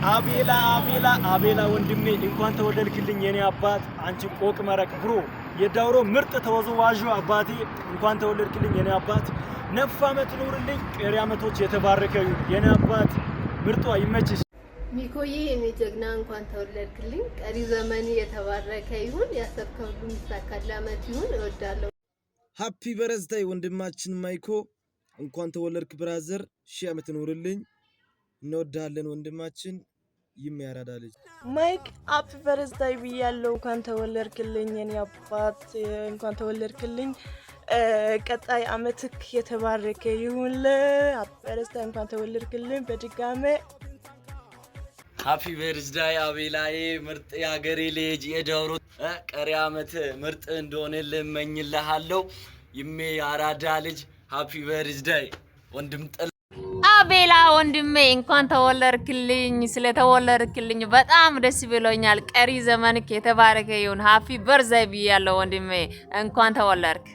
አቤላ፣ አቤላ፣ አቤላ ወንድሜ፣ እንኳን ተወለድክልኝ የኔ አባት። አንቺ ቆቅ መረቅ bro፣ የዳውሮ ምርጥ ተወዛዋዡ አባቴ፣ እንኳን ተወለድክልኝ የኔ አባት። ነፍ ዓመት ኑርልኝ፣ ቀሪ ዓመቶች የተባረከ ይሁን የኔ አባት። ምርጧ ይመችሽ። ሚኮዬ የኔ ጀግና፣ እንኳን ተወለድክልኝ። ቀሪ ዘመን የተባረከ ይሁን። ያሰብከው ሁሉ የሚሳካልህ ዓመት ይሁን። እወዳለሁ። Happy birthday ወንድማችን ማይኮ፣ እንኳን ተወለድክ brother፣ 1000 ዓመት ኑርልኝ። እንወድሃለን ወንድማችን። ይም ያራዳ ልጅ። ማይክ፣ happy birthday ብያለሁ። እንኳን ተወለድክልኝ የኔ አባት፣ እንኳን ተወለድክልኝ። ቀጣይ አመትክ የተባረከ ይሁን። Happy birthday፣ እንኳን ተወለድክልኝ በድጋሜ። Happy birthday አቤላዬ፣ ምርጥ የሀገሬ ልጅ፣ የዳውሮ። ቀሪ አመት ምርጥ እንደሆነልህ እመኝልሃለሁ። ይሜ የአራዳ ልጅ፣ happy birthday ወንድም ጥላ። አቤላ ወንድሜ፣ እንኳን ተወለድክልኝ። ስለተወለድክልኝ በጣም ደስ ብሎኛል። ቀሪ ዘመንክ የተባረከ ይሁን። Happy birthday ብያለሁ ወንድሜ፣ እንኳን ተወለድክ።